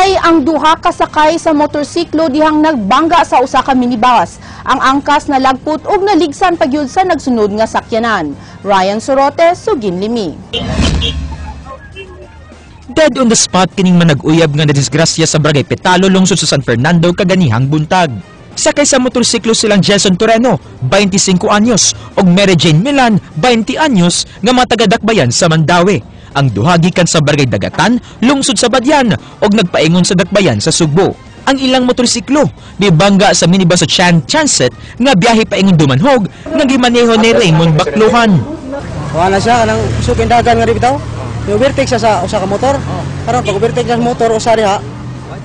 Napatay ang duha ka sakay sa motorsiklo dihang nagbangga sa usa ka minibus. Ang angkas nalagpot ug naligsan pagyud sa nagsunod nga sakyanan. Ryan Sorote, Sugin Limi. Dead on the spot kining manag-uyab nga nadisgrasya sa Barangay Petalo, lungsod sa San Fernando kaganihang buntag. Sakay sa motorsiklo silang Jason Toreno, 25 anyos, ug Mary Jane Milan, 20 anyos, nga mga taga-Dakbayan sa Mandaue. Ang duha gikan sa Barangay Dagatan, lungsod sa Badian, ug nagpaingon sa Dakbayan sa Sugbo. Ang ilang motorsiklo mibangga sa minibus sa Chan Transit nga biyahe paingon Dumanhog nga gimaneho ni Raymond Bakluhan. Wala siya kanang sukin dagan nga bitaw. Ni-overtake siya sa usa ka motor. Karon pag overtake siya sa motor usa diha,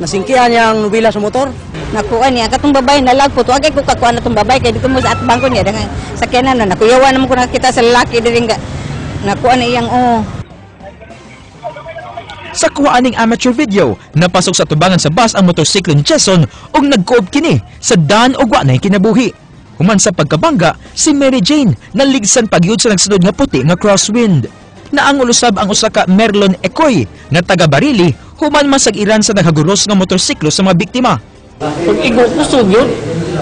nasingkihan niya ang nubila sa motor. Nakuha niya katong babae nalagpot, wagay ko kakuha na tong babae kay dito mo sa atbang ko niya dahil sakyanan na nakuyawan naman ko nakita sa lalaki diri nga nakuha na iyang oh. Sa kuha aning amateur video, napasok sa tubangan sa bus ang motorsiklo ni Jason ug nagkuob kini sa daan og wa nay kinabuhi. Human sa pagkabangga, si Mary Jane naligsan pagyud sa nagsunod nga puti nga crosswind. Naangol usab ang usa ka Merlon Ecoy nga taga Barili human masag-iran sa naghaguros nga motorsiklo sa mga biktima. Pag igo, kusog yun.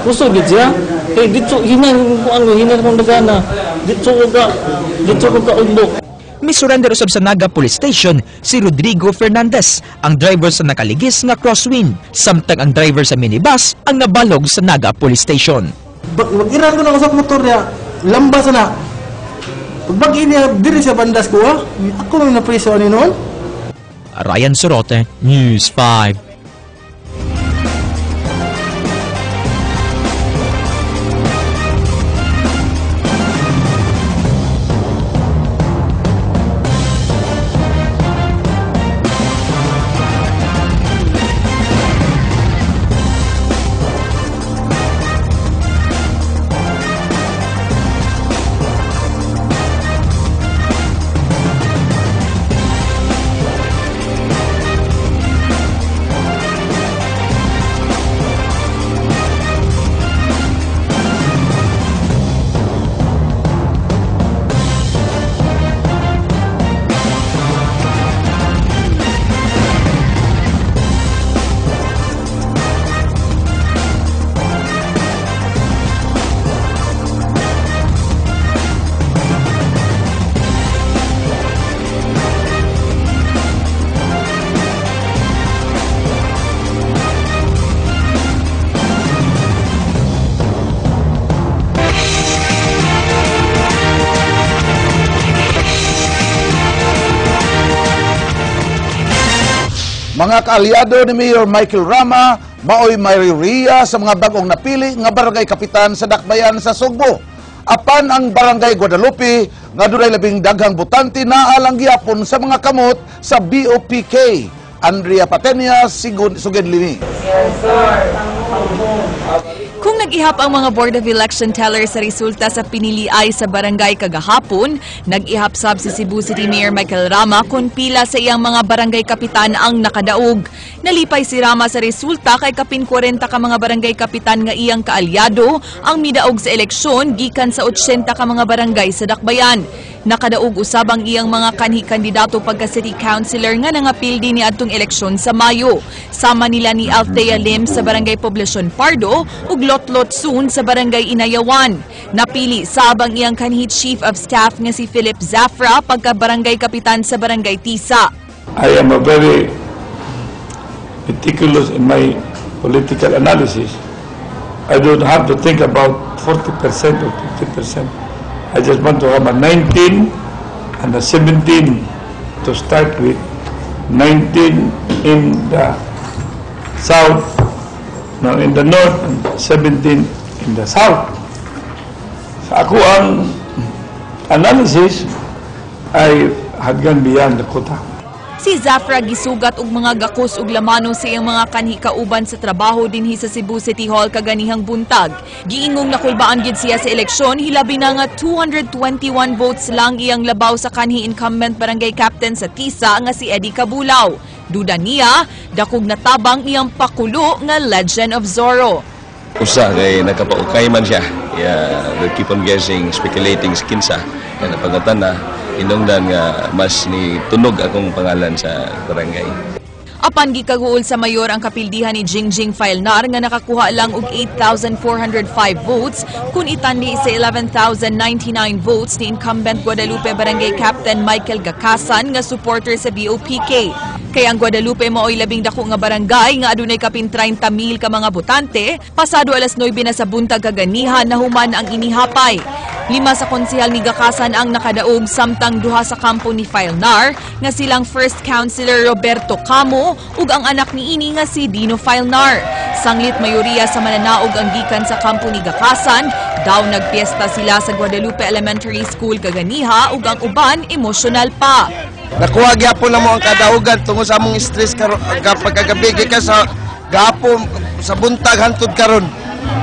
Kusog yun siya. Kay dito, hinan ko ano, hinan kong dagana. Dito ko ka umbok. Misurrender usab sa Naga Police Station si Rodrigo Fernandez, ang driver sa nakaligis nga crosswind, samtang ang driver sa minibus ang nabalog sa Naga Police Station. Mag-iran ko na ako sa motor niya, lambas na. Pag niya, diri siya bandas ko ah. Ako nang napriso ani noon. Ryan Sorote, News 5. Mga kaalyado ni Mayor Michael Rama maoy mayoriya sa mga bagong napili nga barangay kapitan sa Dakbayan sa Sugbo. Apan ang barangay Guadalupe nga dunay labing daghang botante naa lang gihapon sa mga kamot sa BOPK. Andrea Patenia, Suged Lini. Kung nag-ihap ang mga Board of Election Tellers sa resulta sa piniliay sa barangay kagahapon, nag-ihap sab si Cebu City Mayor Michael Rama kung pila sa iyang mga barangay kapitan ang nakadaog. Nalipay si Rama sa resulta kay kapin 40 ka mga barangay kapitan nga iyang kaalyado ang midaog sa eleksyon gikan sa 80 ka mga barangay sa Dakbayan. Nakadaog usab ang iyang mga kanhi-kandidato pagka City Councilor nga nangapil din ni adtong eleksyon sa Mayo. Sama nila ni Althea Lim sa Barangay Poblacion Pardo ug Lotlot Soon sa Barangay Inayawan. Napili sab ang iyang kanhi Chief of Staff nga si Philip Zafra pagka Barangay Kapitan sa Barangay Tisa. I am a very meticulous in my political analysis. I don't have to think about 40% or 50%. I just want to have a 19 and a 17 to start with. 19 in the south, no, in the north, and 17 in the south. Sa ako ang analysis ay had gone beyond the quota. Si Zafra gisugat og mga gakos ug lamano sa iyang mga kanhi kauban sa trabaho dinhi sa Cebu City Hall kaganihang buntag. Giingong nakulbaan gid siya sa eleksyon, hilabi na nga 221 votes lang iyang labaw sa kanhi incumbent barangay captain sa Tisa nga si Eddie Cabulao. Duda niya, dakog natabang iyang pakulo nga Legend of Zorro. Usa kay nagkapaukay man siya. Yeah, we keep on guessing, speculating sa kinsa. Kaya napagatan na, inungdan nga mas ni tunog akong pangalan sa barangay. Apan gikaguol sa mayor ang kapildihan ni Jingjing Failnar nga nakakuha lang og 8,405 votes kung itandi sa 11,099 votes ni incumbent Guadalupe Barangay Captain Michael Gakasan nga supporter sa BOPK. Kay ang Guadalupe maoy labing dako nga barangay nga adunay kapin 30 mil ka mga botante, pasado alas 9 na sa buntag kaganiha nahuman ang inihapay. Lima sa konsehal ni Gakasan ang nakadaog, samtang duha sa kampo ni Failnar nga silang First Councilor Roberto Camo ug ang anak niini nga si Dino Failnar. Sanglit mayoriya sa mananaog ang gikan sa kampo ni Gakasan, daw nagpiesta sila sa Guadalupe Elementary School kaganiha ug ang uban emosyonal pa. Nakuha gyapon na mo ang kadaugan tungod sa among stress karon kapag kagabi gikan sa gapon sa buntag hantod karon.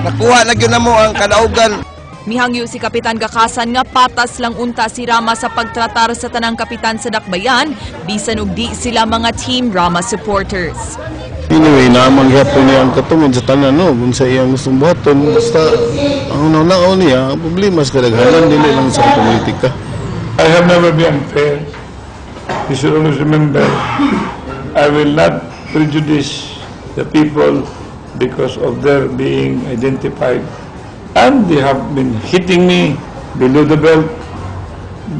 Nakuha na gyud namo ang kadaugan. Mihangyo si Kapitan Gakasan nga patas lang unta si Rama sa pagtratar sa tanang kapitan sa Dakbayan, bisan og di sila mga Team Rama supporters. Anyway, naamang gyapon niya ang katungod sa tanan, no? Kung sa iyang gustong buhaton, basta ang unang niya, ang problema sa kadaghanan, dili lang sa politika. I have never been unfair. You should always remember, I will not prejudice the people because of their being identified. And they have been hitting me below the belt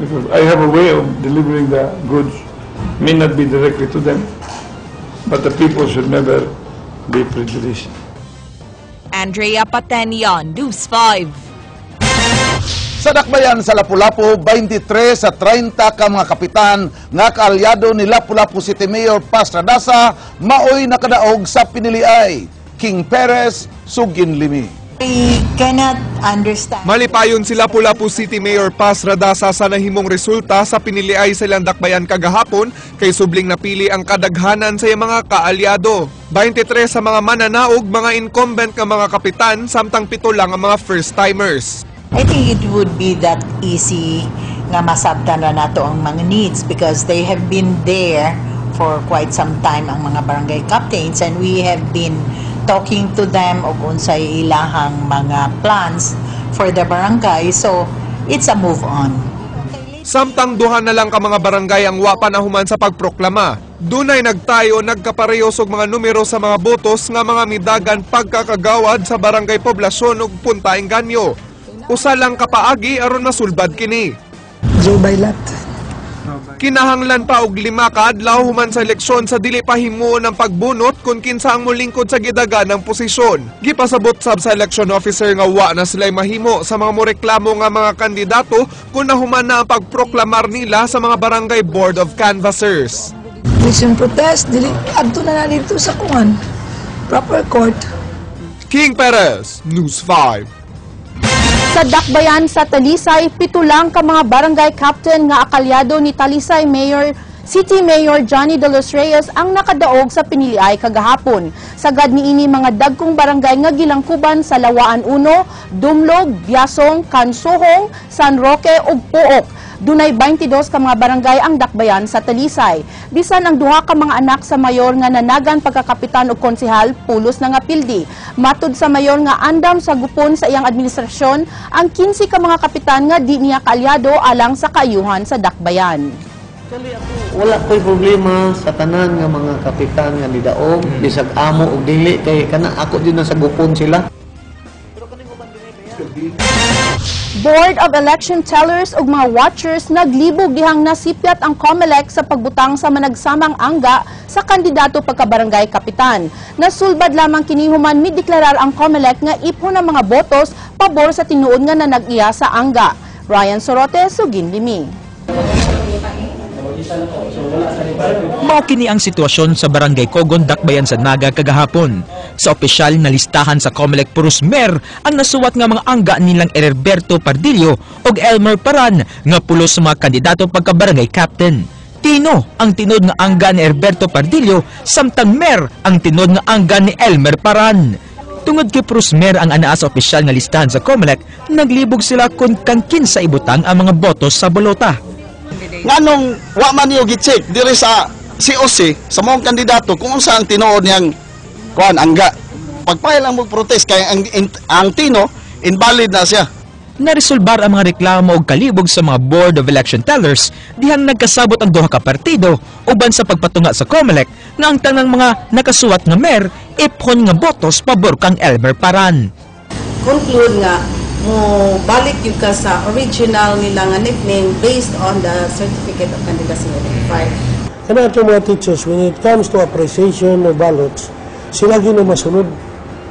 because I have a way of delivering the goods. May not be directly to them, but the people should never be prejudiced. Andrea Patenian, News 5. Sa Dakbayan sa Lapu-Lapu, 23 sa 30 ka mga kapitan nga kaalyado ni Lapu-Lapu City Mayor Paz Radaza maoy nakadaog sa piniliay. King Perez, Sugin Limi. We cannot understand. Malipayon si Lapu-Lapu City Mayor Paz Radaza sa nahimong resulta sa piniliay sa ilang dakbayan kagahapon kay subling napili ang kadaghanan sa iyang mga kaalyado. 23 sa mga mananaog, mga incumbent nga mga kapitan, samtang 7 lang ang mga first-timers. I think it would be that easy nga masabtan na nato ang mga needs because they have been there for quite some time, ang mga barangay captains, and we have been talking to them og unsay ilahang mga plans for the barangay, so it's a move on. Samtang duha na lang ka mga barangay ang wa pa nahuman sa pagproklama. Dunay nagtayo nagkaparehos og mga numero sa mga botos nga mga midagan pagkakagawad sa barangay Poblasyon ug Punta Engaño. Usa lang kapaagi aron masulbad kini. Joe Bailat. Kinahanglan pa og 5 ka adlaw human sa eleksyon sa dili pa himuon ang pagbunot kung kinsa ang molingkod sa gidaganang posisyon. Gipasabot sab sa election officer nga wa na sila'y mahimo sa mga moreklamo nga mga kandidato kung nahuman na ang pagproklamar nila sa mga barangay board of canvassers. Election protest, dili adto na na dito sa kuan. Proper court. King Perez, News 5. Sa Dakbayan sa Talisay, 7 lang ka mga barangay captain nga akalyado ni Talisay Mayor City Mayor Johnny de los Reyes ang nakadaog sa piniliay kagahapon. Sagad niini mga dagkong barangay nga gilangkuban sa Lawaan 1, Dumlog, Biasong, Kansuhong, San Roque ug Pook. Dunay 22 ka mga barangay ang dakbayan sa Talisay. Bisan ang duha ka mga anak sa mayor nga nanagan pagkakapitan og konsehal, pulos na nga pildi. Matud sa mayor nga andam sa gupon sa iyang administrasyon ang 15 ka mga kapitan nga di niya kaalyado alang sa kaayuhan sa dakbayan. Wala ko'y problema sa tanan nga mga kapitan nga nidaog, bisag amo og dili, kay kana ako din na sa gupon sila. Board of Election Tellers ug mga watchers naglibog dihang nasipyat ang COMELEC sa pagbutang sa managsamang angga sa kandidato pagkabarangay kapitan. Nasulbad lamang kini human mideklarar ang COMELEC nga ipon ang mga botos pabor sa tinuod nga nanag-iya sa angga. Ryan Sorote, Sugin Limi. Mao kini ang sitwasyon sa Barangay Kogon, Dakbayan sa Naga kagahapon. Sa opisyal na listahan sa COMELEC, puros Mer ang nasuwat nga mga angga nilang Herberto Pardillo ug Elmer Paran nga pulos sa mga kandidato pagka barangay captain. Tino ang tinod nga angga ni Herberto Pardillo, samtang Mer ang tinod nga angga ni Elmer Paran. Tungod kay puros Mer ang anaa sa opisyal nga listahan sa COMELEC, naglibog sila kung kang kinsa ibutang ang mga botos sa bolota. Nganong wa man niyo gi-check diri sa COC sa maong kandidato kung unsa ang tinuod niyang kuan angga? Pagpahil lang mo protest kay ang tino invalid na siya. Naresolbar ang mga reklamo og kalibog sa mga Board of Election Tellers dihang nagkasabot ang duha ka partido uban sa pagpatunga sa COMELEC. nga ang tanang mga nakasuwat nga mayor iphon nga botos pabor kang Elmer Paran. Conclude nga mo balik gyud ka sa original nila nga nickname based on the certificate of candidacy nga file. Kana atong mga teachers, when it comes to appreciation of ballots, sila gyud ang masunod.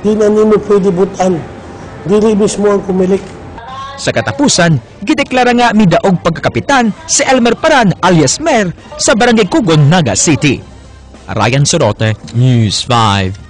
Di na nimo pwede butan. Dili mismo ang Comelec. Sa katapusan, gideklara nga midaog pagkakapitan si Elmer Paran alias Mer sa Barangay Kugon, Naga City. Ryan Sorote, News 5.